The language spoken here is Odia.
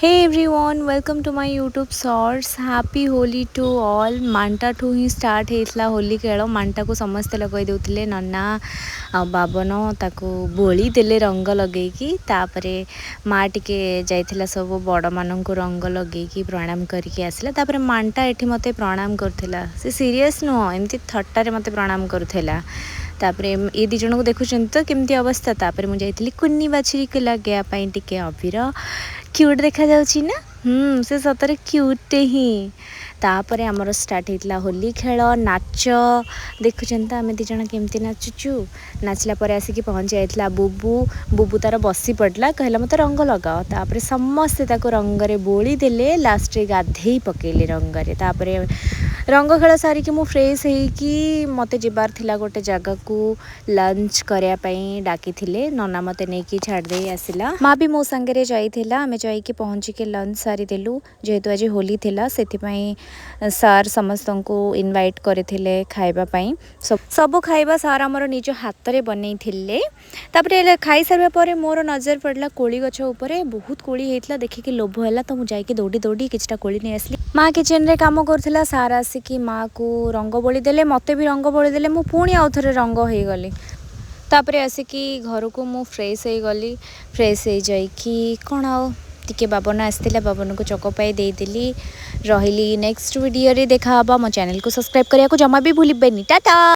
Hey everyone, welcome to my YouTube Shorts. Happy Holi to all. ମାଣ୍ଟାଠୁ ହିଁ ଷ୍ଟାର୍ଟ ହେଇଥିଲା ହୋଲି ଖେଳ। ମାଣ୍ଟାକୁ ସମସ୍ତେ ଲଗାଇ ଦେଉଥିଲେ। ନନା ଆଉ ବାବନ ତାକୁ ବୋଳି ଦେଲେ ରଙ୍ଗ ଲଗେଇକି। ତାପରେ ମା ଟିକେ ଯାଇଥିଲା, ସବୁ ବଡ଼ମାନଙ୍କୁ ରଙ୍ଗ ଲଗେଇକି ପ୍ରଣାମ କରିକି ଆସିଲା। ତାପରେ ମାଣ୍ଟା ଏଠି ମୋତେ ପ୍ରଣାମ କରୁଥିଲା। ସେ ସିରିୟସ୍ ନୁହଁ, ଏମିତି ଥଟ୍ଟାରେ ମୋତେ ପ୍ରଣାମ କରୁଥିଲା। ତାପରେ ଏ ଦୁଇ ଜଣଙ୍କୁ ଦେଖୁଛନ୍ତି ତ କେମିତି ଅବସ୍ଥା। ତାପରେ ମୁଁ ଯାଇଥିଲି କୁନି ବାଛୁରୀକୁ ଲଗେଇବା ପାଇଁ ଟିକେ ଅବିର। କ୍ୟୁଟ୍ ଦେଖାଯାଉଛି ନା? ସେ ସତରେ କ୍ୟୁଟ୍ ହିଁ। ତାପରେ ଆମର ଷ୍ଟାର୍ଟ ହେଇଥିଲା ହୋଲି ଖେଳ, ନାଚ। ଦେଖୁଛନ୍ତି ତ ଆମେ ଦୁଇ ଜଣ କେମିତି ନାଚୁଛୁ। ନାଚିଲା ପରେ ଆସିକି ପହଞ୍ଚି ଯାଇଥିଲା ବୁବୁ। ବୁବୁ ତାର ବସି ପଡ଼ିଲା, କହିଲା, "ମୋତେ ରଙ୍ଗ ଲଗାଅ।" ତାପରେ ସମସ୍ତେ ତାକୁ ରଙ୍ଗରେ ବୋଳି ଦେଲେ, ଲାଷ୍ଟରେ ଗାଧେଇ ପକେଇଲେ ରଙ୍ଗରେ। ତାପରେ ରଙ୍ଗ ଖେଳ ସାରିକି ମୁଁ ଫ୍ରେଶ୍ ହେଇକି ମୋତେ ଯିବାର ଥିଲା ଗୋଟେ ଜାଗାକୁ, ଲଞ୍ଚ କରିବା ପାଇଁ ଡାକିଥିଲେ। ନନା ମୋତେ ନେଇକି ଛାଡ଼ି ଦେଇ ଆସିଲା। ମା ବି ମୋ ସାଙ୍ଗରେ ଯାଇଥିଲା। ଆମେ ଯାଇକି ପହଞ୍ଚିକି ଲଞ୍ଚ ସାରିଦେଲୁ। ଯେହେତୁ ଆଜି ହୋଲି ଥିଲା, ସେଥିପାଇଁ ସାର୍ ସମସ୍ତଙ୍କୁ ଇନଭାଇଟ୍ କରିଥିଲେ ଖାଇବା ପାଇଁ। ସବୁ ଖାଇବା ସାର୍ ଆମର ନିଜ ହାତରେ ବନେଇଥିଲେ। ତାପରେ ଖାଇସାରିବା ପରେ ମୋର ନଜର ପଡ଼ିଲା କୋଳି ଗଛ ଉପରେ। ବହୁତ କୋଳି ହେଇଥିଲା, ଦେଖିକି ଲୋଭ ହେଲା ତ ମୁଁ ଯାଇକି ଦୌଡ଼ି ଦୌଡ଼ି କିଛିଟା କୋଳି ନେଇ ଆସିଲି। ମା କିଚେନରେ କାମ କରୁଥିଲା। ସାର୍ ଆସିକି ମାଆକୁ ରଙ୍ଗ ବୋଳି ଦେଲେ, ମୋତେ ବି ରଙ୍ଗ ବୋଳି ଦେଲେ। ମୁଁ ପୁଣି ଆଉ ଥରେ ରଙ୍ଗ ହେଇଗଲି। ତାପରେ ଆସିକି ଘରକୁ ମୁଁ ଫ୍ରେଶ୍ ହେଇଗଲି। ଫ୍ରେଶ୍ ହେଇଯାଇକି କ'ଣ ଆଉ ଟିକେ ବାବନ ଆସିଥିଲା, ବାବନକୁ ଚକୋପାଇ ଦେଇଦେଲି। ରହିଲି, ନେକ୍ସଟ ଭିଡ଼ିଓରେ ଦେଖା ହେବା। ମୋ ଚ୍ୟାନେଲକୁ ସବସ୍କ୍ରାଇବ୍ କରିବାକୁ ଜମା ବି ଭୁଲିବେନି। ଟାଟା।